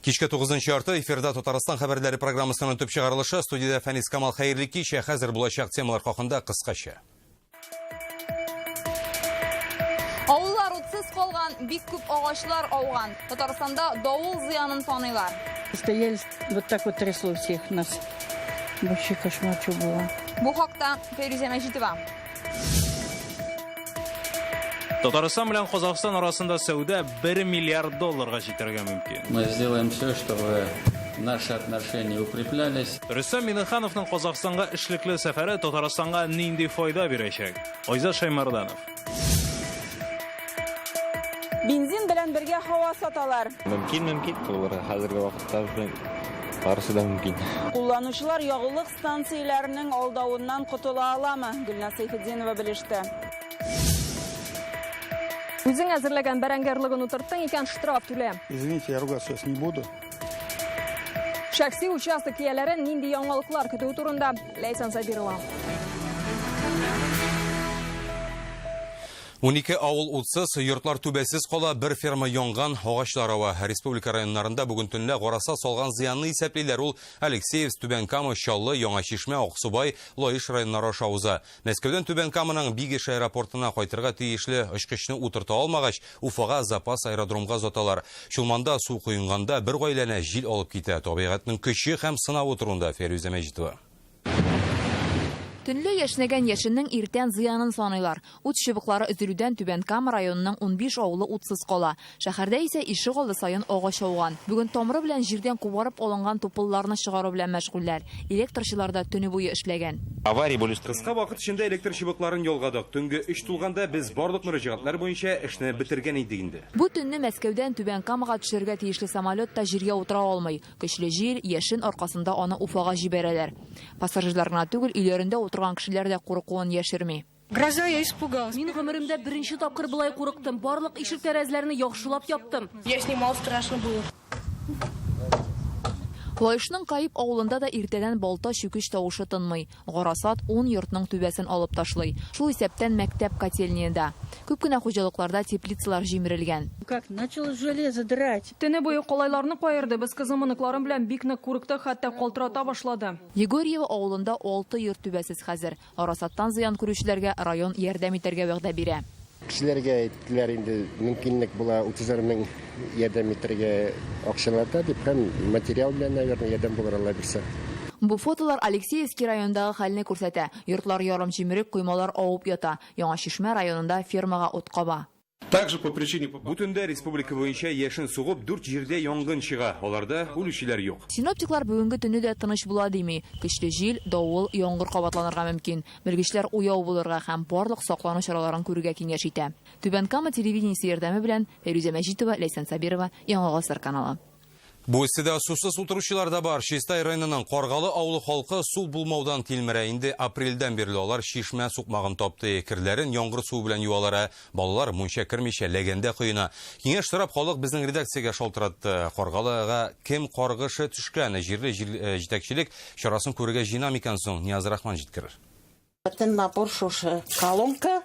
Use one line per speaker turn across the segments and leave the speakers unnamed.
Кичке 9 ярты, эфирда Татарстан хәбәрләре программасының төп чыгарылышы. Студиядә Фәнис Камал, хәерле кич. Ә хәзер булачак темалар хакында кыскача.
Авыллар утсыз калган, бик күп агачлар ауган. Татарстанда давыл зыянын саныйлар.
Стояли, вот так вот трясло всех нас. Вообще кошмар, что было.
Бу хакта Фәйрүзә Мәҗитова.
Татарстан белән Казахстан арасында сәүдә 1 миллиард долларга җитәргә мөмкин.
Мы сделаем все, чтобы наши отношения укреплялись.
Рөстәм Миңнехановның Казахстанга эшлекле сәфәре Татарстанга нинди файда бирәчәк? Айзат Шаймарданов.
Бензин белән бергә һава саталар.
Мөмкин, мөмкин булыр. Хәзерге вакытта барысы да мөмкин.
Кулланучылар ягулык станцияләренең алдавыннан котыла аламы? Гөлназ Сәйфетдинова белеште.
Үзең әзерләгән бәрәңге орлыгын утырттың икән, штраф түлә.
Извините, я ругаться сейчас не буду.
Шәхси участок ияләрен нинди яңалыклар көтүе турында Ләйсән Сабирова.
12 авыл утсыз, йортлар түбәсез кала, бер ферма янган, агачлар ава. Республика районнарында бүген төнлә гарасат салган зыянны исәплиләр. Ул Алексеевск, Түбән Кама, Чаллы, Яңа Чишмә, Аксубай, Лаеш районнары аша уза. Мәскәүдән Түбән Каманың Бигеш аэропортына кайтырга тиешле очкычны утырта алмагач, Уфага запас аэродромга озаталар. Чулманда су коенганда бер гаиләне җил алып китә. Табигатьнең көче һәм сынавы турында Фәрүзә Мәҗитова.
Төнлә яшьнәгән яшеннең иртән зыянын саныйлар. Ут чыбыклары өзелүдән Түбән Кама районының 15 авылы утсыз кала. Шәһәрдә исә ишек алды саен агач ауган. Бүген тамыры белән җирдән кубарып алынган тупылларны чыгару белән мәшгульләр. Электрчылар да төне буе эшләгән.
Авария были.
Кыска вакыт эчендә электр чыбыкларын ялгадык. Төнге 3 тулганда без барлык мөрәҗәгатьләр буенча эшне бетергән идек инде.
Бу төнне Мәскәүдән Түбән Камага төшәргә тиешле самолет та җиргә утыра алмый. Көчле җил, яшен аркасында аны Уфага җибәрәләр. Пассажирлар гына түгел, өйләрендә утырган кешеләр дә куркуын яшерми.
Гроза, я испугалась.
Мин гомеремдә беренче тапкыр болай курыктым. Барлык ишек тәрәзләрне яхшылап яптым.
Я снимал, страшно было.
Лаешның Каип авылында да иртәдән балта чүкеч тавышы тынмый. Гарасат 10 йортның түбәсен алып ташлый. Шул исәптән мәктәп котельные да. Күп кенә хуҗалыкларда теплицалар җимерелгән.
Как начало железо драть.
Төне буе калайларны каерды. Без кызым оныкларым белән бик нык курыктык, хәтта калтырата башлады.
Егорьево авылында 6 йорт түбәсез хәзер. Гарасаттан зыян күрүчеләргә район ярдәм итәргә вәгъдә бирә.
Кешеләргә әйттеләр инде, мөмкинлек була 30 мең ярдәм итәргә акчалата дип, һәм материал белән, наверное, ярдәм булыр, Алла бирсә.
Бу фотолар Алексеевский районындагы хәлне күрсәтә. Йортлар ярым җимерек, коймалар авып ята. Яңа Чишмә районында фермага ут каба.
Также по причине Бу төндә республика буенча яшен сугып 4 җирдә янгын чыга. Аларда үлүчеләр юк.
Синоптиклар бүгенге төнне дә тыныч була дими. Көчле җил, давыл, яңгыр кабатланырга мөмкин. Белгечләр уяу булырга һәм барлык саклану чараларын күрергә киңәш итә. Түбән Кама телевидениесе ярдәме белән Фәйрүзә Мәҗитова, Ләйсән Сабирова, Яңа Гасыр каналы.
Бу эсседә сусыз утыручылар да бар. Чистай районының Каргалы авылы халкы су булмаудан тилмерә. Инде апрельдән бирле алар чишмә сукмагын тапты. Керләрен яңгыр суы белән юалар. Балалар мунча кермичә ләгәндә коена. Киңәш сорап халык безнең редакциягә шалтыратты. Каргалыга кем каргышы төшкән? Җирле җитәкчелек чарасын күрергә җыена микән соң? Нияз Рахман җиткерер.
Бөтен напор шушы колонка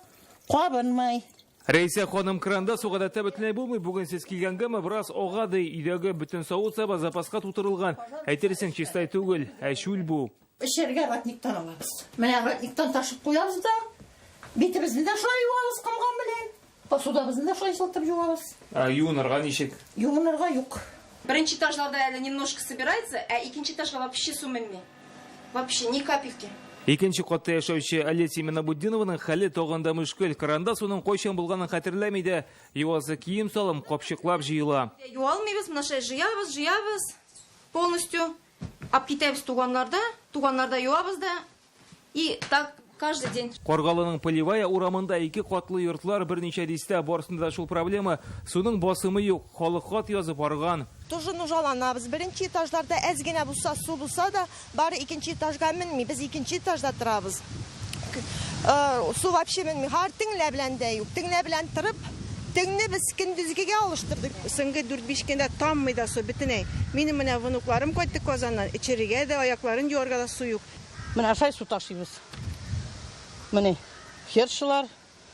кабынмый.
Рәйсә ханым, кранда су гадәттә бөтенләй булмый. Бүген сез килгәнгәме бераз ага ди. Өйдәге бөтен савыт-саба запаска тутырылган. Әйтерсең, Чистай түгел, ә чүл бу.
Эчәргә родниктан алабыз. Менә родниктан ташып куябыз да, битебезне дә шулай юабыз комган белән. Посудабызны да шулай җылытып юабыз.
Ә юынырга ничек?
Юынырга юк.
Беренче этажларда әле немножко собирается, ә икенче этажга вообще су менми. Вообще ни капельки.
Икенче катта яшәүче Олеся Минабутдинованың хәле тагын да мөшкел. Кранда суның кайчан булганын хәтерләми дә. Юасы кием-салым капчыклап җыела.
Юа алмыйбыз, менә шулай җыябыз, җыябыз полностью. Алып китәбез туганнарда, туганнарда юабыз да. И так каждый день.
Каргалының Полевая урамында ике катлы йортлар берничә дистә, барысында да шул проблема. Суның басымы юк, халык хат язып арган.
Тоже нужаланабыз. Беренче этажларда әз генә булса, су булса да, бары икенче этажга менми. Без икенче этажда торабыз. Су вообще менми. Һәр теңлә белән дә юк. Теңлә белән торып, теңне без көндезгегә алыштырдык.
Соңгы дүрт-биш көндә таммый да су бөтенләй. Минем менә внукларым кайтты Казаннан. Эчәргә дә, аякларын юарга да су юк.
Менә шулай су ташыйбыз. Менә фершылар.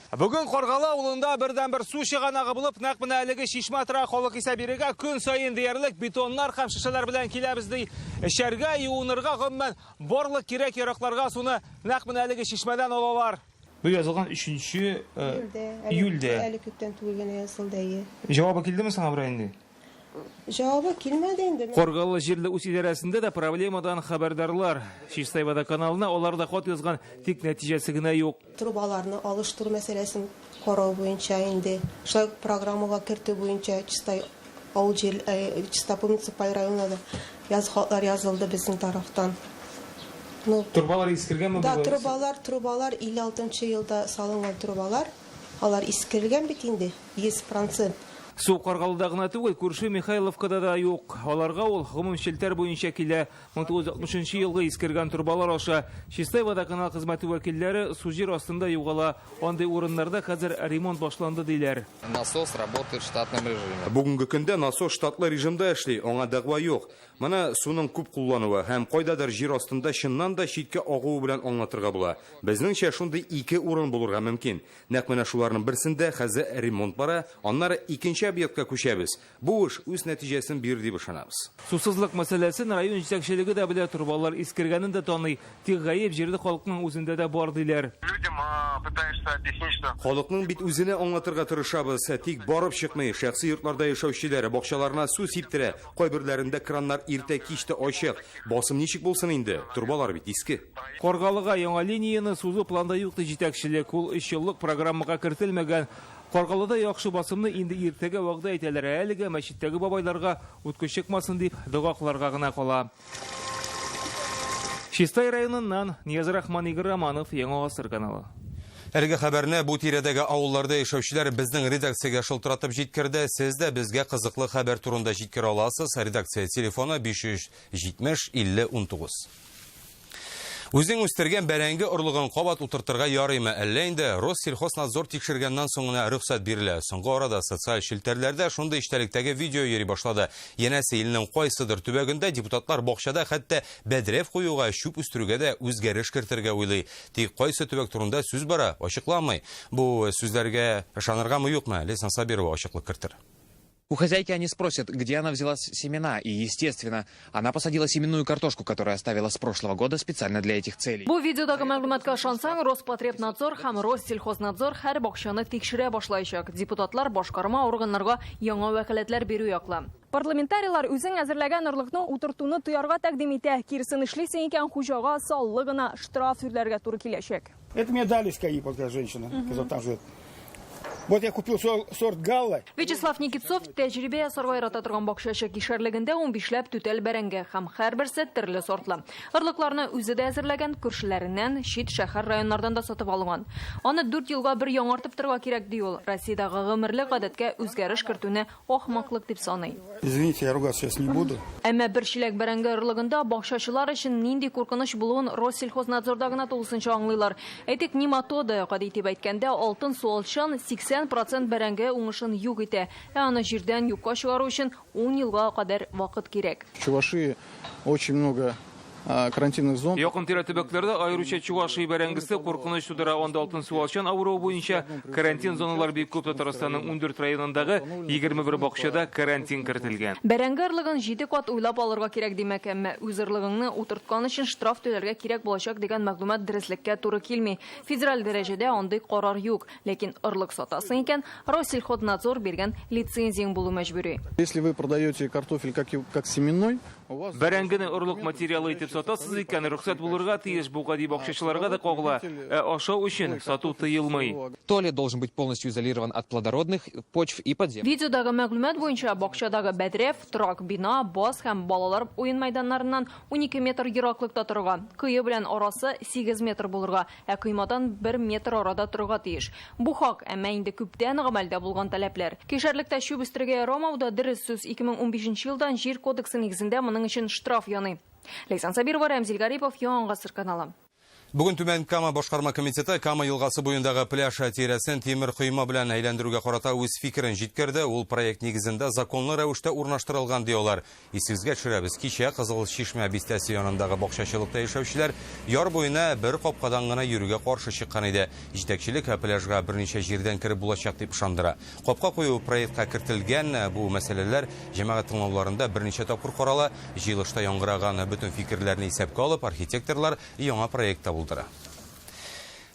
Бүген Каргалы авылында бердәнбер су чыганагы булып нәкъ менә әлеге чишмә тора. Халык исә бирегә көн саен диярлек бетоннар һәм шешәләр белән киләбез ди. Эчәргә, юынырга, гомумән, барлык кирәк-яракларга суны нәкъ менә әлеге чишмәдән алалар. Бу язылган 3 июльдә.
Әле күптән түгел генә язылды, әйе.
Җавабы килдеме соң Абрай инде?
Җавабы килмәде инде.
Каргалы җирле үзидарәсендә дә проблемадан хәбәрдарлар. Чистай водоканалына алар да хат язган, тик нәтиҗәсе генә юк.
Трубаларны алыштыру мәсьәләсен карау буенча инде, шулай ук программага кертү буенча Чистай авыл җир, Чистай муниципаль районына да яз хатлар язылды безнең тарафтан. Ну,
Трубалар искергәнме?
Да, трубалар, трубалар 56 нчы елда салынган трубалар, алар искергән бит инде, 100 процент.
Су Каргалыда гына түгел, күрше Михайловкада да юк. Аларга ул гомум челтәр буенча килә. 1960 елгы искергән трубалар аша Чистай водоканал хезмәте вәкилләре су җир астында югала. Андый урыннарда хәзер ремонт башланды диләр.
Насос работает в штатном режиме.
Бүгенге көндә насос штатлы режимда эшли, аңа дәгъва юк. Моны суның күп куллануы һәм кайдадыр җир астында чыннан да читкә агуы белән аңлатырга була. Безнеңчә, шундый ике урын булырга мөмкин. Нәкъ менә шуларның берсендә хәзер ремонт бара, аннары икенче объектка күчәбез. Бу эш үз нәтиҗәсен бирер дип ышанабыз.
Сусызлык мәсьәләсен район җитәкчелеге дә белә, торбалар искергәнен дә таный. Тик гаеп җирле халыкның үзендә дә бар, диләр.
Халыкның бит үзенә аңлатырга тырышабыз, тик барып чыкмый. Шәхси йортларда яшәүчеләр бакчаларына су сиптерә, кайберләрендә краннар иртә-кич тә ачык. Басым ничек булсын инде, торбалар бит иске.
Каргалыга яңа линияне сузу планда юк, ди җитәкчелек. Ул өч еллык программага кертелмәгән. Каргалыда яхшы басымны инде иртәгә вәгъдә итәләр. Ә әлегә мәчеттәге бабайларга үткү чыкмасын дип дога кылырга гына кала. Чистай районыннан Нияз Рахман, Игорь Романов, Яңа Гасыр каналы.
Әлеге хәбәрне бу тирәдәге авылларда яшәүчеләр безнең редакциягә шылтыратып җиткерде. Сез дә безгә кызыклы хәбәр турында җиткерә аласыз. Редакция телефоны 570 50 19. Үзең үстергән бәрәңге орлыгын кабат утыртырга ярыймы? Әллә инде Россельхознадзор тикшергәннән соң гына рөхсәт бирелә. Соңгы арада социаль челтәрләрдә шундый эчтәлектәге видео йөри башлады. Янәсе илнең кайсыдыр төбәгендә депутатлар бакчада хәтта бәдрәф куюга, чүп үстерүгә дә үзгәреш кертергә уйлый. Тик кайсы төбәк турында сүз бара, ачыкламый. Бу сүзләргә ышаныргамы, юкмы? Лейсан Сабирова ачыклык кертер.
У хозяйки они спросят, где она взяла семена. И, естественно, она посадила семенную картошку, которую оставила с прошлого года специально для этих целей.
Бу видеодагы мәгълүматка ышансаң, Роспотребнадзор һәм Россельхознадзор һәр бакчаны тикшерә башлаячак. Депутатлар башкарма органнарга яңа вәкаләтләр бирү яклы.
Парламентарийлар үзең әзерләгән орлыкны утыртуны тыярга тәкъдим итә. Киресен эшлисең икән, хуҗага саллы гына штраф түләргә туры киләчәк.
Это мне дали с КАИ, вот женщина, которая там живет. Вот я купил сорт Галла.
Вячеслав Никитцов тәҗрибә ясарга ярата торган бакчачы. Кишәрлегендә 15ләп түтәл бәрәңге һәм һәрберсе төрле сортлы. Орлыкларны үзе дә әзерләгән, күршеләреннән, чит шәһәр районнардан да сатып алган. Аны 4 елга бер яңартып торырга кирәк, ди ул. Россиядәге гомерлек гадәткә үзгәреш кертүне ахмаклык дип саный.
Извините, я ругаться сейчас не буду.
Әмма бер чиләк бәрәңге орлыгында бакчачылар өчен нинди куркыныч булуын Россельхознадзорда гына тулысынча аңлыйлар. Әйтик, нематода, гади итеп әйткәндә, алтын суалчан 80% бәрәңге уңышын юк итә. Ә аны җирдән юкка чыгару өчен 10 елга кадәр вакыт кирәк.
В Чувашии очень много карантинных зон.
Якын тирә төбәкләрдә аеруча Чувашия бәрәңгесе куркыныч тудыра. Анда алтын суалчан авыруы буенча карантин зоналар бик күп. Татарстанның 14 районындагы 21 бакчада карантин кертелгән.
Бәрәңге орлыгын 7 кат уйлап алырга кирәк, димәк, әмма үз орлыгыңны утырткан өчен штраф түләргә кирәк булачак дигән мәгълүмат дөреслеккә туры килми. Федераль дәрәҗәдә андый карар юк, ләкин орлык сатасың икән, Россельхознадзор биргән лицензияң булу мәҗбүри.
Если вы продаете картофель как семенной, у вас
Бәрәңгене орлык материалы итеп сатасыз икән, рөхсәт булырга тиеш. Бу гади бакчачыларга да кагыла. Ә ашау өчен сату тыелмый.
Туалет должен быть полностью изолирован от плодородных почв и подземных.
Видеодагы мәгълүмат буенча бакчадагы бәдрәф, торак бина, баз һәм балалар уен мәйданнарыннан 12 метр ераклыкта торырга, кое белән арасы 8 метр булырга, ә коймадан 1 метр арада торырга тиеш. Бу хак, әмма инде күптән гамәлдә булган таләпләр. Кишәрлектә чүп үстерергә ярамау да дөрес сүз. 2015 елдан Җир кодексы нигезендә моның өчен штраф яный. Ләйсән Сабирова, Рәмзил Гарипов, Яңа Гасыр каналы.
Бүген Түбән Кама башкарма комитеты Кама елгасы буендагы пляж тирәсен тимер койма белән әйләндерүгә карата үз фикерен җиткерде. Ул проект нигезендә законлы рәвештә урнаштырылган, ди алар. Исегезгә төшерәбез, кичә Кызыл Чишмә бистәсе янындагы бакчачылыкта яшәүчеләр яр буена бер капкадан гына йөрүгә каршы чыккан иде. Җитәкчелек пляжга берничә җирдән кереп булачак дип ышандыра. Капка кую проектка кертелгән, бу мәсьәләләр җәмәгать тыңлауларында берничә тапкыр карала. Җыелышта яңгыраган бөтен фикерләрне исәпкә алып, архитекторлар яңа проект та булдыра.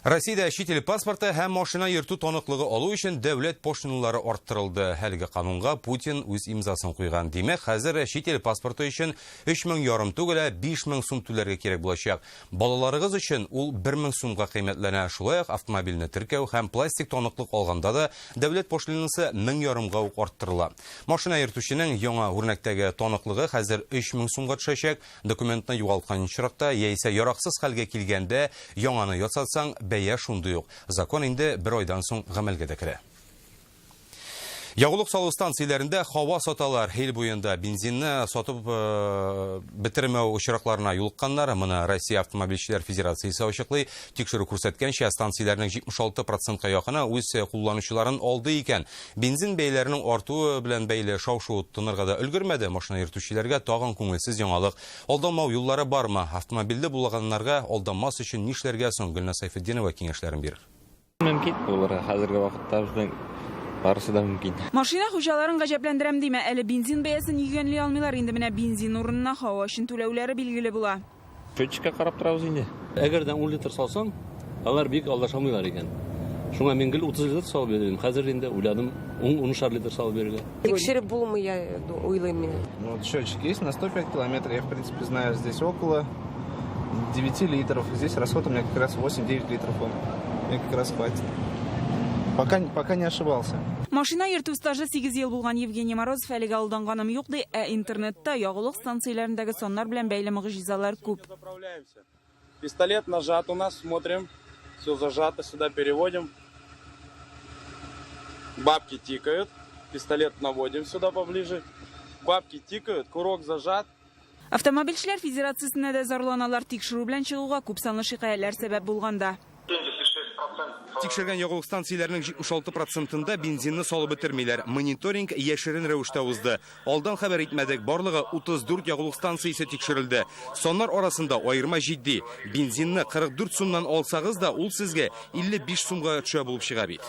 Россиядә чит ил паспорты һәм машина йөртү таныклыгы алу өчен дәүләт пошлиналары арттырылды. Әлеге канунга Путин үз имзасын куйган. Димәк, хәзер чит ил паспорты өчен 3000 ярым түгел, ә 5000 сум түләргә кирәк булачак. Балаларыгыз өчен ул 1000 сумга кыйммәтләнә. Шулай ук автомобильне теркәү һәм пластик таныклык алганда да дәүләт пошлинасы 1000 ярымга ук арттырыла. Машина йөртүченең яңа үрнәктәге таныклыгы хәзер 3000 сумга төшәчәк. Документны югалткан очракта яисә яраксыз хәлгә килгәндә яңаны ясатсаң, бәя шундый ук. Закон инде бер айдан соң гамәлгә дә керә. Ягулык салу станцияләрендә һава саталар. Ил буенда бензинны сатып бетермәү очракларына юлыкканнар. Моны Россия автомобильчеләр федерациясе ачыклый. Тикшерү күрсәткәнчә, станцияләрнең 76 процентка якыны үз кулланучыларын алды икән. Бензин бәяләренең артуы белән бәйле шау-шу тынырга да өлгермәде. Машина йөртүчеләргә тагын күңелсез яңалык. Алданмау юллары бармы? Автомобильле булганнарга алданмас өчен нишләргә соң? Гөлназ Сәйфетдинова киңәшләрен бирер.
Мөмкин булырга хәзерге вакытта безнең барысы да мөмкин.
Машина хуҗаларын гаҗәпләндерәм димә, әле бензин бәясен йөгәнли алмыйлар, инде менә бензин урынына һава өчен түләүләре билгеле була.
Счетчикка карап торабыз инде.
Әгәр дә 10 литр салсаң, алар бик алдаша алмыйлар икән. Шуңа мин гел 30 литр салып йөрдем. Хәзер инде уйладым, 10-10 литр салып йөрергә.
Тикшереп булмый, я уйлыйм мин.
Вот счетчик есть на 105 километров. Я, в принципе, знаю, здесь около 9 литров. Здесь расход у меня как раз 8-9 литров он. Мне как раз хватит. Пока не ошибался.
Машина йөртү стажы 8 ел булган Евгений Морозов әлегә алданганым юк ди, ә интернетта ягулык станцияләрендәге саннар белән бәйле могҗизалар күп.
Пистолет нажат у нас, смотрим. Все зажато, сюда переводим. Бабки тикают. Пистолет наводим сюда поближе. Бабки тикают, курок зажат.
Автомобильчеләр федерациясенә дә зарланалар, тикшерү белән чыгуга күпсанлы шикаятьләр сәбәп булганда.
Тикшергән ягулык станцияләренең 76 процентында бензинны салып бетермиләр. Мониторинг яшерен рәвештә узды. Алдан хәбәр итмәдек, барлыгы 34 ягулык станциясе тикшерелде. Саннар арасында аерма җитди. Бензинны 44 сумнан алсагыз да, ул сезгә 55 сумга төшә булып чыга бит.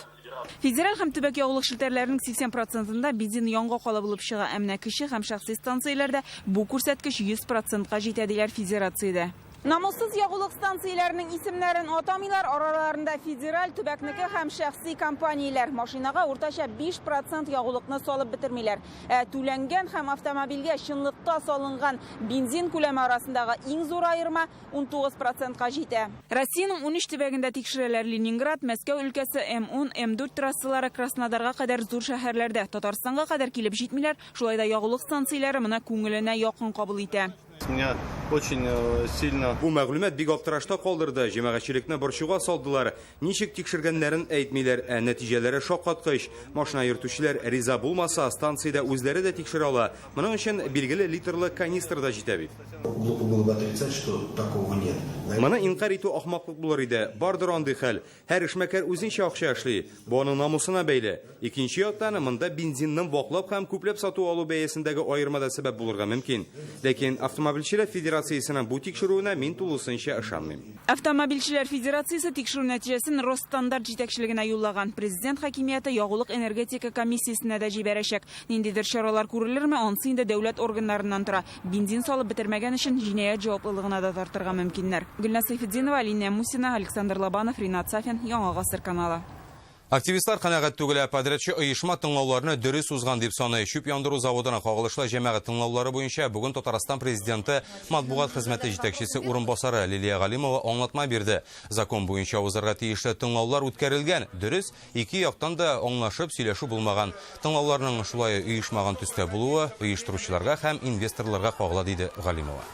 Федераль һәм төбәк ягулык челтәрләренең 80 процентында бензин янга кала булып чыга. Ә менә кече һәм шәхси станцияләрдә бу күрсәткеч 100 процентка җитә, диләр федерациядә. Намуссыз ягулык станцияләренең исемнәрен атамыйлар, араларында федераль, төбәкнеке һәм шәхси компанияләр. Машинага уртача 5% ягулыкны салып бетермиләр. Ә түләнгән һәм автомобильгә чынлыкта салынган бензин күләме арасындагы иң зур аерма 19%ка җитә. Россиянең 13 төбәгендә тикшерәләр: Ленинград, Мәскәү өлкәсе, М10, М4 трассалары, Краснодарга кадәр зур шәһәрләрдә. Татарстанга кадәр килеп җитмиләр, шулай да ягулык станцияләре моны күңеленә якын кабул итә.
Меня очень сильно...
Бу мәгълүмат бик аптырашта калдырды. Җәмәгатьчелекне борчуга салдылар. Ничек тикшергәннәрен әйтмиләр, ә нәтиҗәләре шаккаткыч. Машина йөртүчеләр риза булмаса, станциядә үзләре дә тикшерә ала. Моның өчен билгеле литрлы канистр да җитә бит.
Глупо было бы отрицать, что такого нет.
Моны инкарь итү ахмаклык булыр иде. Бардыр андый хәл. Һәр эшмәкәр үзенчә акча эшли. Бу аның намусына бәйле. Икенче яктан, монда бензинның ваклап һәм күпләп сату алу бәясендәге аерма да сәбәп булырга мөмкин. Ләкин Автомобильчеләр федерациясенең бу тикшерүенә мин тулысынча ышанмыйм.
Автомобильчеләр федерациясе тикшерү нәтиҗәсен Росстандарт җитәкчелегенә юллаган. Президент хакимияте ягулык энергетика комиссиясенә дә җибәрәчәк. Ниндидер чаралар күрелерме, ансы инде дәүләт органнарыннан тора. Бензин салып бетермәгән өчен җинаять җаваплылыгына да тартырга мөмкиннәр. Гөлназ Сәйфетдинова, Алина Мусина, Александр Лобанов, Ринат Сафин, Яңа Гасыр каналы.
Активистлар канәгать түгел, подрядчы оешма тыңлауларны дөрес узган дип саный. Чүп яндыру заводына кагылышлы җәмәгать тыңлаулары буенча бүген Татарстан президенты матбугат хезмәте җитәкчесе урынбасары Лилия Галимова аңлатма бирде. Закон буенча узарга тиешле тыңлаулар үткәрелгән. Дөрес, ике яктан да аңлашып сөйләшү булмаган. Тыңлауларның шулай оешмаган төстә булуы оештыручыларга һәм инвесторларга кагыла, диде Галимова.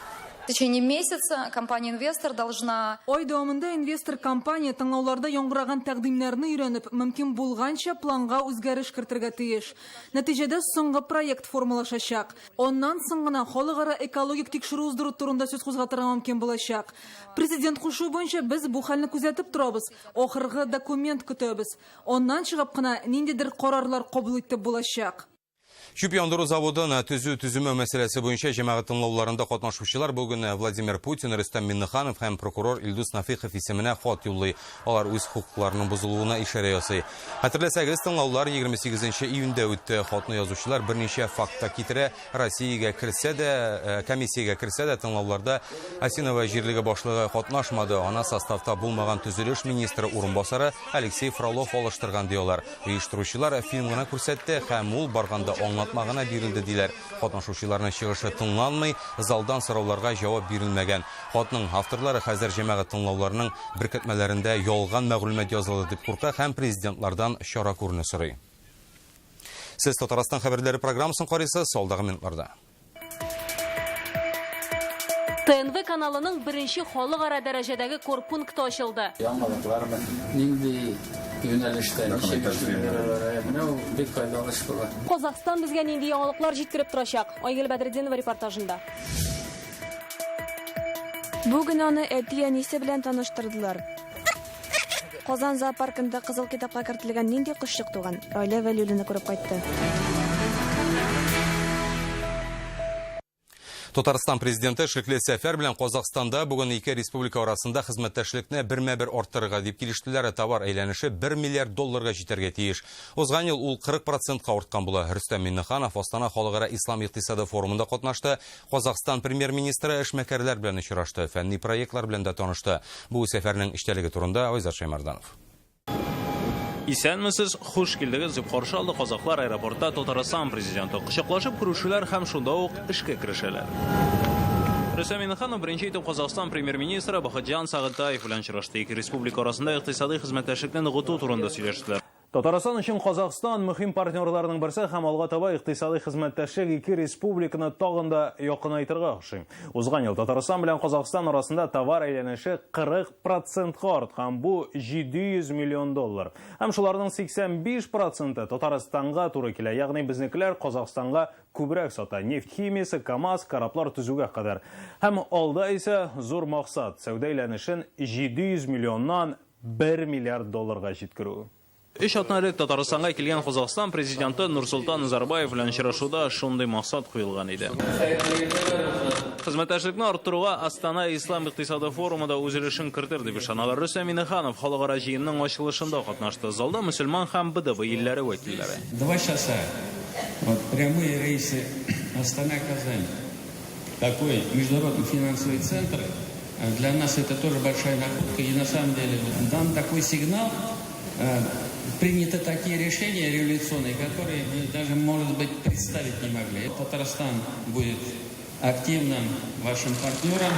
В течение месяца компания-инвестор должна
Ай дәвамында инвестор компания тыңлауларда яңгыраган тәкъдимнәрне өйрәнеп, мөмкин булганча планга үзгәреш кертергә тиеш. Нәтиҗәдә соңгы проект формалашачак. Аннан соң гына халыкара экологик тикшерү уздыру турында сүз кузгатырга мөмкин булачак. Президент кушуы буенча без бу хәлне күзәтеп торабыз, ахыргы документ көтәбез. Аннан чыгып кына ниндидер карарлар кабул итеп булачак.
Чүп яндыру заводын төзү-төземәү мәсьәләсе буенча җәмәгать тыңлауларында катнашучылар бүген Владимир Путин, Рөстәм Миңнеханов һәм прокурор Илдус Нафиков исеменә хат юллый. Алар үз хокукларының бозылуына ишарә ясый. Хәтерләсәгез, тыңлаулар 28 июньдә үтте. Хатны язучылар берничә факт та китерә. Россиягә керсә дә, комиссиягә керсә дә, тыңлауларда Осиново җирлеге башлыгы катнашмады. Аны составта булмаган төзелеш министры урынбасары Алексей Фролов алыштырган, ди алар. Оештыручылар фильм гына күрсәтте һәм ул барганда аңлатма гына бирелде, диләр. Катнашучыларның чыгышы тыңланмый, залдан сорауларга җавап бирелмәгән. Хатның авторлары хәзер җәмәгать тыңлауларының беркетмәләрендә ялган мәгълүмат язылды дип курка һәм президентлардан чара күрүне сорый. Сез Татарстан хәбәрләре программасын карыйсыз, алдагы минутларда.
ТНВ каналының беренче халыкара дәрәҗәдәге корпункты ачылды.
Яңалыклар нинди юнәлештә, ничек эшлиләр, менә ул бик файдалы эш була.
Казахстан безгә нинди яңалыклар җиткереп торачак? Айгөл Бәдретдинова репортажында.
Бүген аны әти-әнисе белән таныштырдылар. Казан зоопаркында Кызыл китапка кертелгән нинди кошчык туган? Райлә Вәлиуллина күреп кайтты.
Татарстан президенты эшлекле сәфәр белән Казахстанда бүген ике республика арасында хезмәттәшлекне бермә-бер арттырырга дип килештеләр. Товар әйләнеше 1 миллиард долларга җитәргә тиеш. Узган ел ул 40 процентка арткан була. Рөстәм Миңнеханов Астана халыкара ислам икътисады форумында катнашты. Казахстан премьер-министры эшмәкәрләр белән очрашты, фәнни проектлар белән дә танышты. Бу сәфәрнең эчтәлеге турында Айзат Шәймәрданов.
Исәнмесез, хуш килдегез, дип каршы алды казахлар аэропортта Татарстан президенты. Кочаклашып күрешүләр һәм шунда ук эшкә керешәләр. Рөстәм Миңнеханов беренче итеп Казахстан премьер-министры Бахытҗан Сагынтаев белән очрашты. Ике республика арасында икътисадый хезмәттәшлекне ныгыту турында сөйләштеләр.
Татарстан өчен Казахстан мөһим партнерларның берсе һәм алга таба икътисадый хезмәттәшлек ике республиканы тагын да якынайтырга охшый. Узган ел Татарстан белән Казахстан арасында товар әйләнеше 40 процентка арткан, бу 700 миллион доллар. Һәм шуларның 85 проценты Татарстанга туры килә, ягъни безнекеләр Казахстанга күбрәк сата, нефть химиясе, КАМАЗ, кораблар төзүгә кадәр. Һәм алда исә зур максат, сәүдә әйләнешен 700 миллионнан 1 миллиард долларга җиткерү.
Өч атна элек Татарстанга килгән Казахстан президенты Нурсолтан Назарбаев белән очрашуда шундый максат куелган иде. Хезмәттәшлекне арттыруга Астана Ислам икътисады форумы да үз өлешен кертер дип ышаналар. Рөстәм Миңнеханов халыкара җыенның ачылышында катнашты. Залда мөселман һәм БДВ илләре вәкилләре.
2 часа. Вот прямые рейсы Астана-Казань. Такой международный финансовый центр. Для нас это тоже большая находка. И на самом деле дан такой сигнал, приняты такие решения революционные, которые мы даже, может быть, представить не могли. Татарстан будет активным вашим партнером.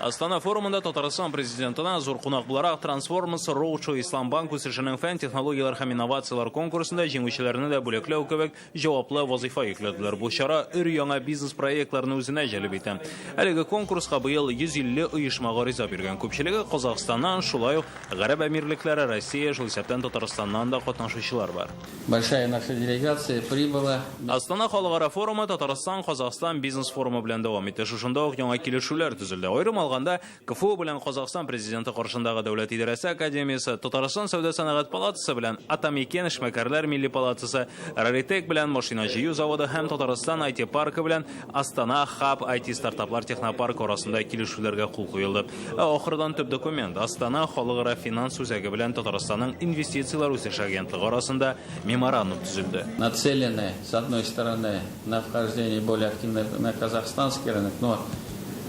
Астана форумында Татарстан президентына зур кунак буларак Transformers Roadshow Ислам банк үсешенең фән, технологияләр һәм инновацияләр конкурсында җиңүчеләрне дә бүләкләү кебек җаваплы вазыйфа йөкләделәр. Бу чара өр-яңа бизнес проектларны үзенә җәлеп итә. Әлеге конкурска быел 150 оешма гариза биргән. Күпчелеге Казахстаннан, шулай ук Гарәп Әмирлекләре, Россия, шул исәптән Татарстаннан да катнашучылар бар.
Большая наша делегация прибыла.
Астана халыкара форумы Татарстан Казахстан бизнес форумы белән дәвам итте. Шушында ук яңа килешүләр төзелде. Аерым алганда, КФУ белән Казахстан президенты каршындагы Дәүләт идарәсе академиясе, Татарстан сәүдә сәнәгать палатасы белән Атамекен эшмәкәрләр милли палатасы, Раритек белән машина җыю заводы һәм Татарстан IT паркы белән Астана Хаб IT стартаплар технопаркы арасында килешүләргә кул куелды. Ә ахырдан төп документ Астана халыкара финанс үзәге белән Татарстанның инвестицияләр үсеше агентлыгы арасында меморандум төзелде.
Нацелены, с одной стороны, на вхождение более активно на казахстанский рынок, но,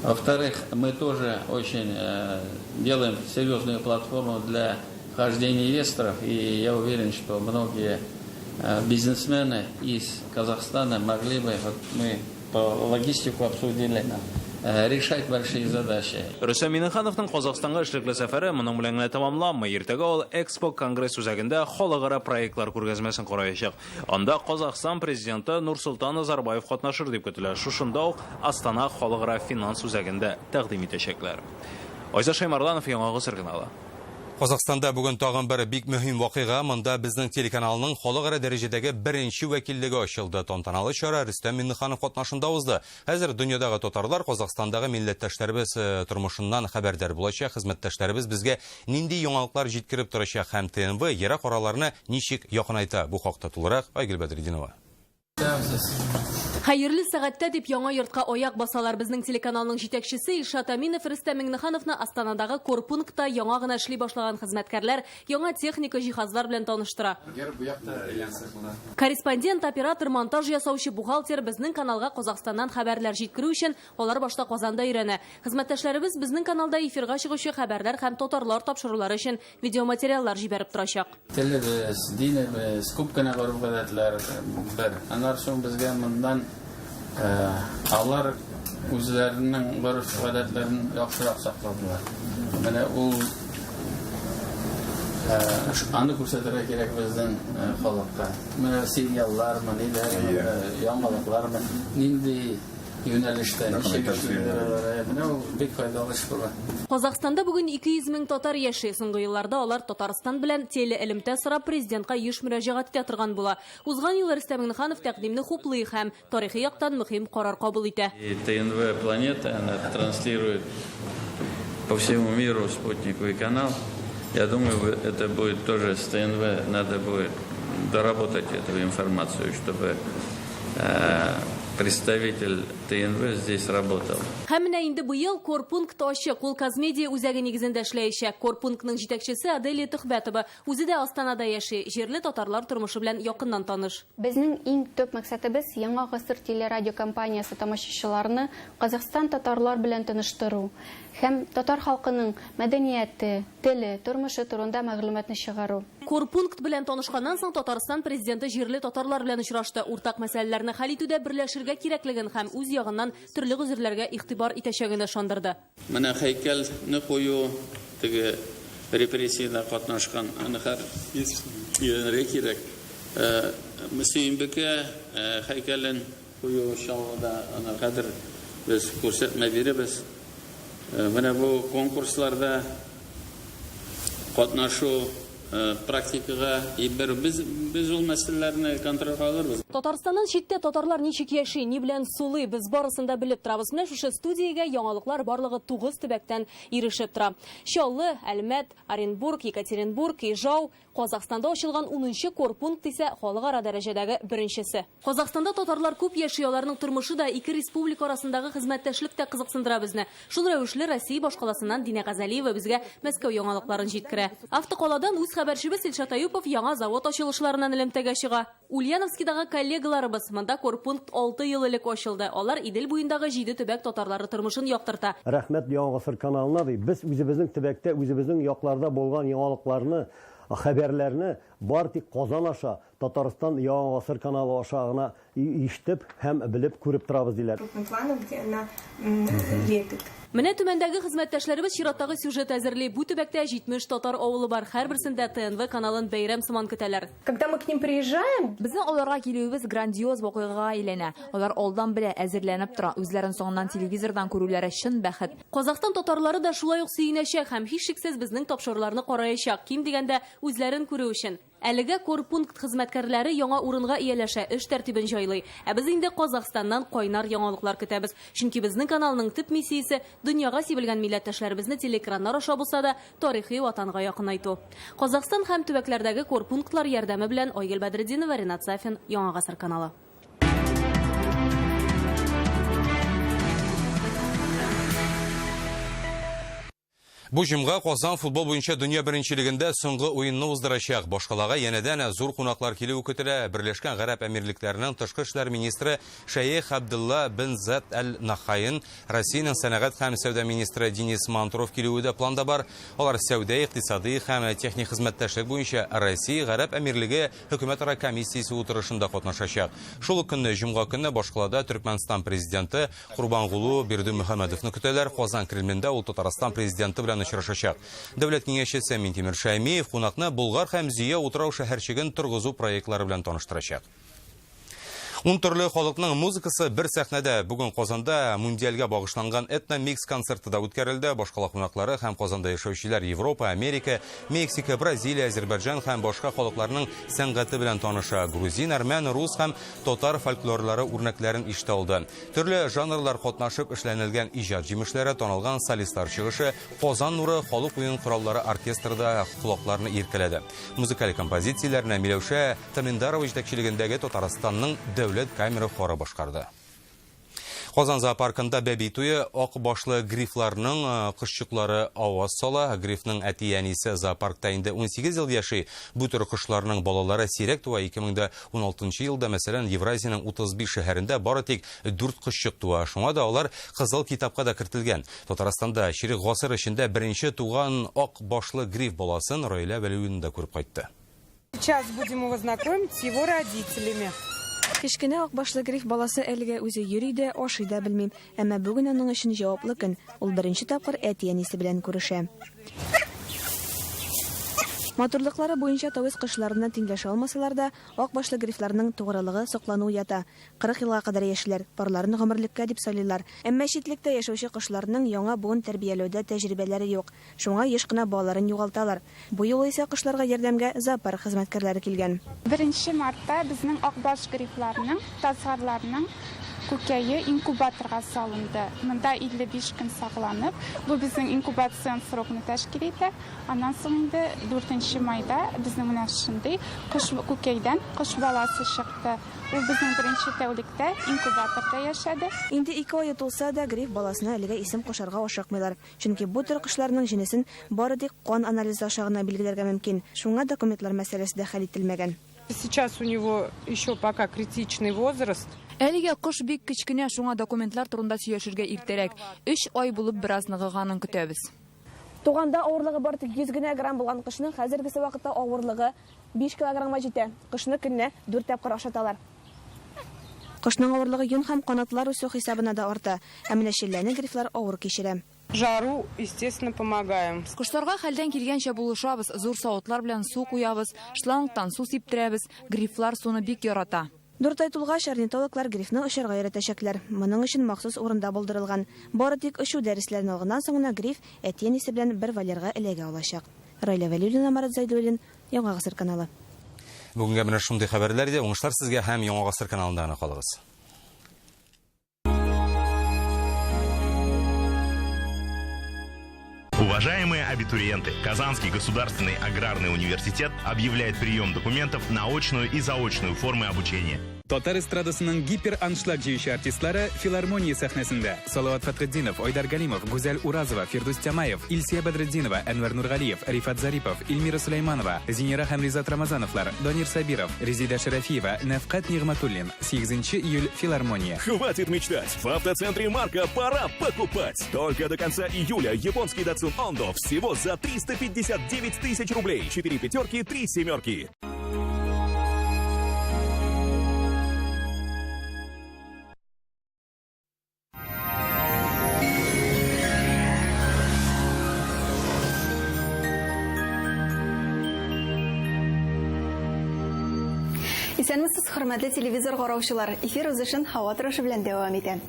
во-вторых, мы тоже очень делаем серьезную платформу для вхождения инвесторов, и я уверен, что многие бизнесмены из Казахстана могли бы, вот мы по логистику обсудили, решать большие задачи.
Рөстәм Миңнехановның Казахстанга эшлекле сәфәре моның белән генә тәмамланмый. Иртәгә ул Экспо конгресс үзәгендә халыкара проектлар күргәзмәсен караячак. Анда Казахстан президенты Нурсолтан Назарбаев катнашыр дип көтелә. Шушында ук Астана халыкара финанс үзәгендә тәкъдим итәчәкләр. Айзат Шәймарданов, Яңа Гасыр каналы.
Казахстанда бүген тагын бер бик мөһим вакыйга. Монда безнең телеканалның халыкара дәрәҗәдәге беренче вәкиллеге ачылды. Тантаналы чара Рөстәм Миңнеханов катнашында узды. Хәзер дөньядагы татарлар Казахстандагы милләттәшләребез э, тормышыннан хәбәрдар булачак. Хезмәттәшләребез безгә нинди яңалыклар җиткереп торачак һәм ТНВ ерак араларны ничек якынайта? Бу хакта тулырак Айгөл Бәдретдинова.
Хәерле сәгатьтә дип яңа йортка аяк басалар. Безнең телеканалның җитәкчесе Илшат Аминов Рөстәм Миңнехановны Астанадагы корпунктта яңа гына эшли башлаган хезмәткәрләр, яңа техника, җиһазлар белән таныштыра. Корреспондент, оператор, монтаж ясаучы, бухгалтер безнең каналга Казахстаннан хәбәрләр җиткерү өчен алар башта Казанда өйрәнә. Хезмәттәшләребез безнең каналда эфирга чыгучы хәбәрләр һәм татарлар тапшырулары өчен видеоматериаллар җибәреп торачак.
Телебез, динебез, күп кенә гореф-гадәтләр бер. Аннары соң безгә моннан алар үзләренең гореф-гадәтләрен яхшырак сакладылар. Менә ул аны күрсәтергә кирәк безнең халыкка. Менә сериаллармы, ниләрме, яңалыклармы, нинди юнәлештә ничек эшлиләр алар, менә ул бик файдалы эш була.
Казахстанда бүген 200 мең татар яши. Соңгы елларда алар Татарстан белән телеэлемтә сорап президентка еш мөрәҗәгать итә торган була. Узган ел Рөстәм Миңнеханов тәкъдимне хуплый һәм тарихи яктан мөһим карар кабул итә.
И ТНВ Планета, она транслирует по всему миру спутниковый канал. Я думаю, это будет тоже с ТНВ, надо будет доработать эту информацию, чтобы представитель ТНВ здесь работал.
Һәм менә инде быел корпункт ачык. Ул Казмедиа үзәге нигезендә эшләячәк. Корпунктның җитәкчесе Аделия Төхбәтова үзе дә Астанада яши, җирле татарлар тормышы белән якыннан таныш.
Безнең иң төп максатыбыз Яңа гасыр телерадиокомпаниясе тамашачыларны Казахстан татарлар белән таныштыру һәм татар халкының мәдәнияте, теле, тормышы турында мәгълүматны чыгару.
Корпункт белән танышканнан соң Татарстан президенты җирле татарлар белән очрашты. Уртак мәсьәләләрне хәл итүдә берләшергә кирәклеген һәм үз ягыннан төрле гозерләргә игътибар итәчәген ышандырды.
Менә һәйкәлне кую, теге репрессиядә катнашкан, аны хәр өйрәнергә кирәк. Сөембикә һәйкәлен кую Чаллыда, аны хәзер без күрсәтмә бирәбез. Менә бу конкурсларда катнашу практикага ибер. Без, без ул мәсьәләләрне контрольгә алырбыз.
Татарстаннан читтә татарлар ничек яши, ни белән сулый, без барысын да белеп торабыз. Менә шушы студиягә яңалыклар барлыгы 9 төбәктән ирешеп тора. Чаллы, Әлмәт, Оренбург, Екатеринбург, Ижау, Казахстанда ачылган унынчы корпункт исә халыкара дәрәҗәдәге беренчесе. Казахстанда татарлар күп яши, аларның тормышы да, ике республика арасындагы хезмәттәшлек тә кызыксындыра безне. Шул рәвешле Россия башкаласыннан Динә Газалиева безгә Мәскәү яңалыкларын җиткерә. Автокаладан үз хәбәрчебез Илшат Аюпов яңа завод ачылышларыннан элемтәгә чыга. Ульяновскидагы коллегаларыбыз, монда корпункт 6 ел элек ачылды. Алар Идел буендагы җиде төбәк татарлары тормышын яктырта.
Рәхмәт Яңа гасыр каналына, ди. Без үзебезнең төбәктә, үзебезнең якларда булган яңалыкларны, хәбәрләрне бар тик Казан аша, Татарстан Яңа гасыр каналы аша гына ишетеп һәм белеп, күреп торабыз, диләр.
Менә Төмәндәге хезмәттәшләребез чираттагы сюжет әзерли. Бу төбәктә 70 татар авылы бар. Һәрберсендә ТНВ каналын бәйрәм сыман көтәләр.
Когда мы к ним приезжаем,
Безнең аларга килүебез грандиоз вакыйгага әйләнә. Алар алдан белә, әзерләнеп тора. Үзләрен соңыннан телевизордан күрүләре чын бәхет.
Казахстан татарлары да шулай ук сөенәчәк һәм һичшиксез безнең тапшыруларны караячак. Ким дигәндә, үзләрен күрү өчен. Әлегә корпункт хезмәткәрләре яңа урынга ияләшә, эш тәртибен җайлый. Ә без инде Казахстаннан кайнар яңалыклар көтәбез. Чөнки безнең каналның төп миссиясе дөньяга сибелгән милләттәшләребезне телеэкраннар аша булса да тарихи ватанга якынайту. Казахстан һәм төбәкләрдәге корпунктлар ярдәме белән Айгөл Бәдретдинова, Ринат Сафин, Яңа гасыр каналы.
Бу җомга Казан футбол буенча дөнья беренчелегендә соңгы уенны уздырачак. Башкалага янәдән зур кунаклар килүе көтелә. Берләшкән Гарәп Әмирлекләренең тышкы эшләр министры Шәех Абдулла бен Зад Аль-Нахайен, Россиянең сәнәгать һәм сәүдә министры Денис Мантуров килүе дә планда бар. Алар сәүдә, икътисадый һәм техник хезмәттәшлек буенча Россия-Гарәп Әмирлеге хөкүмәтара комиссиясе утырышында катнашачак. Шул ук көнне, җомга көнне башкалада Төркмәнстан президенты Курбангулу Бердымөхәммәдовны көтәләр. Казан Кремлендә ул Татарстан президенты белән очрашачак. Дәүләт киңәшчесе Минтимер Шәймиев кунакны Болгар һәм Зөя утрау-шәһәрчеген торгызу проектлары белән таныштырачак. Ун төрле халыкның музыкасы бер сәхнәдә. Бүген Казанда мундиальгә багышланган этно-микс концерты да үткәрелде. Башкала кунаклары һәм Казанда яшәүчеләр Европа, Америка, Мексика, Бразилия, Азербайджан һәм башка халыкларның сәнгате белән таныша. Грузин, әрмән, рус һәм татар фольклорлары үрнәкләрен ишетә алды. Төрле жанрлар катнашып эшләнелгән иҗат җимешләре, танылган солистлар чыгышы, Казан нуры халык уен кораллары оркестры да колакларны иркәләде. Музыкаль композицияләрне Миләүшә Тамендарова җитәкчелегендәге Татарстанның дәүләт камера хоры башкарды. Казан зоопаркында бәби туе ак башлы грифларның кошчыклары аваз сала. Грифның әти-әнисе зоопаркта инде 18 ел яши. Бу төр кошларның балалары сирәк туа. 2016 елда, мәсәлән, Евразиянең 35 шәһәрендә бары тик 4 кошчык туа. Шуңа да алар Кызыл китапка да кертелгән. Татарстанда чирек гасыр эчендә беренче туган ак башлы гриф баласын Раилә Вәлиуллина да күреп кайтты.
Сейчас будем его знакомить с его родителями.
Кечкенә ак башлы гриф баласы әлегә үзе йөри дә, ашый да белми. Әмма бүген аның өчен җаваплы көн, ул беренче тапкыр әти-әнисе белән күрешә. Матурлыклары буенча тавис кошларына тиңләшә алмасалар да, ак башлы грифларның тугрылыгы соклану уята. 40 елга кадәр яшиләр, парларын гомерлеккә дип сайлыйлар. Әмма читлектә яшәүче кошларның яңа буын тәрбияләүдә тәҗрибәләре юк. Шуңа еш кына балаларын югалталар. Бу юлы исә кошларга ярдәмгә зоопарк хезмәткәрләре килгән.
Беренче мартта безнең акбаш грифларның, тазгарларның күкәе инкубаторга салынды. Монда 55 көн сакланып, бу безнең инкубацион срокны тәшкил итә. Аннан соң инде дүртенче майда безнең менә шушындый кош күкәйдән кош баласы чыкты. Ул безнең беренче тәүлектә инкубаторда яшәде.
Инде ике ае тулса да, гриф баласына әлегә исем кушарга ашыкмыйлар. Чөнки бу төр кошларның җенесен бары тик кан анализы аша гына билгеләргә мөмкин. Шуңа документлар мәсьәләсе дә хәл ителмәгән.
Сейчас у него еще пока критичный возраст.
Әлегә кош бик кечкенә, шуңа документлар турында сөйләшергә иртәрәк. Өч ай булып бераз ныгыганын көтәбез.
Туганда авырлыгы бары тик 100 генә грамм булган кошның хәзергесе вакытта авырлыгы 5 килограммга җитә. Кошны көненә дүрт тапкыр ашаталар.
Кошның авырлыгы йон һәм канатлар үсү хисабына да арта. Ә менә челләне грифлар авыр кичерә.
Жару, естественно, помогаем.
Кошларга хәлдән килгәнчә булышабыз, зур савытлар белән су куябыз, шлангтан су сиптерәбез. Грифлар суны бик ярата.
Дүрт ай тулгач, орнитологлар грифны очарга өйрәтәчәкләр. Моның өчен махсус урын да булдырылган. Бары тик очу дәресләрен алганнан соң гына гриф әти-әнисе белән бер вольерга эләгә алачак. Раилә Вәлиуллина, Марат Зәйдуллин, Яңа гасыр каналы.
Бүгенгә менә шундый хәбәрләр иде. Уңышлар сезгә һәм Яңа гасыр каналында гына калыгыз.
Уважаемые абитуриенты, Казанский государственный аграрный университет объявляет прием документов на очную и заочную формы обучения.
Татар эстрадасының гипер-аншлаг җыючы артистлары филармония сәхнәсендә. Салават Фәтхетдинов, Айдар Галимов, Гүзәл Уразова, Фирдүс Тямаев, Илсия Бәдретдинова, Әнвәр Нургалиев, Рифат Зарипов, Эльмира Сөләйманова, Зинира һәм Ризат Рамазановлар, Данир Сабиров, Резеда Шәрәфиева, Нәфкать Нигъмәтуллин. 8 июль филармония.
Хватит мечтать! В автоцентре Марка пора покупать! Только до конца июля японский Datsun Ondo всего за 359 тысяч рублей. 4 пятерки, 3 семерки.
Исәнмесез, хөрмәтле телевизор караучылар. Эфир узышын һава торышы белән дәвам итә.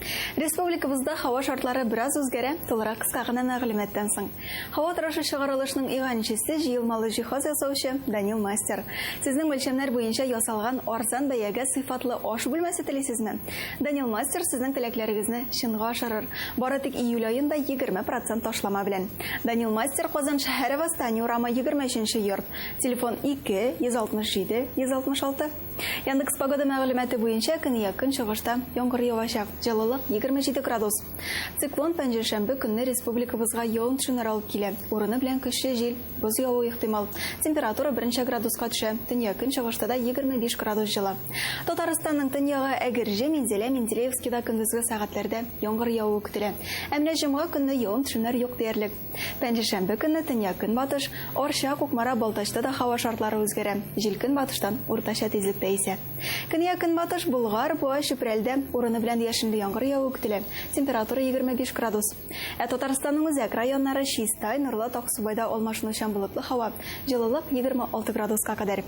Республикабызда һава шартлары бераз үзгәрә, тулырак кыска гына мәгълүматтан соң. Һава торышы чыгарылышның иганчесе җыелмалы җиһаз ясаучы Данил Мастер. Сезнең үлчәмнәр буенча ясалган арзан бәягә сыйфатлы аш бүлмәсе телисезме? Данил Мастер сезнең теләкләрегезне чынга ашырыр. Бары тик июль аенда 20 процент ташлама белән. Данил Мастер Казан шәһәре Восстание урамы 23 нче йорт. Телефон 2 167 166. Яндекс Погода мәгълүматы буенча көньяк-көнчыгышта яңгыр явачак. Җылылык 27 градус. Циклон пәнҗешәмбе көнне республикабызга явым-төшемнәр алып килә. Урыны белән көчле җил, боз явуы ихтимал. Температура берничә градуска төшә. Төньяк-көнчыгышта да 25 градус җылы. Татарстанның төньягы Әгерҗе, Минзәлә, Менделеевскида көндезге сәгатьләрдә яңгыр явуы көтелә. Ә менә җомга көнне явым-төшемнәр юк диярлек. Пәнҗешәмбе көнне төньяк-көнбатыш, Арча, Кукмара, Балтачта да һава шартлары үзгәрә, җил көнбатыштан уртача тизлектә исә. Көньяк-көнбатыш Болгар, Буа, Чүпрәлдә урыны белән яшенле яңгыр явуы көтелә, температура 25 градус. Ә Татарстанның үзәк районнары Чистай, Нурлат, Аксубайда алмашынучан болытлы һава, җылылык 26 градуска кадәр.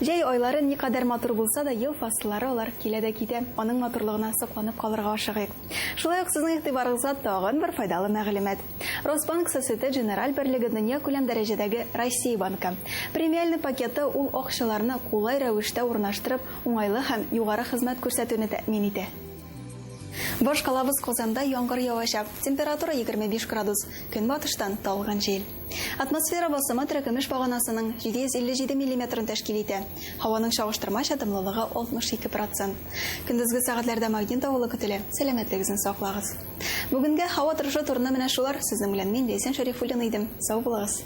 Җәй айлары никадәр матур булса да, ел фасыллары алар килә дә китә, аның матурлыгына сокланып калырга ашыгыйк. Шулай ук сезнең игътибарыгызга тагын бер файдалы мәгълүмат. Росбанк Societe Generale берлеге дөньякүләм дәрәҗәдәге Россия банкы. Премиальный пакеты ул акчаларны кулай рәвештә урнаштырып, уңайлы һәм югары хезмәт күрсәтүне тәэмин итә. Башкалабыз Казанда яңгыр явачак. Температура 25 градус. Көнбатыштан талгын җил. Атмосфера басымы терекөмеш баганасының 757 миллиметрын тәшкил итә. Һаваның чагыштырмача дымлылыгы 62 процент. Көндезге сәгатьләрдә магнит давылы көтелә. Сәламәтлегезне саклагыз. Бүгенгә һава торышы турында менә шулар. Сезнең белән мин, Ләйсән Шәрифуллина идем. Сау булыгыз.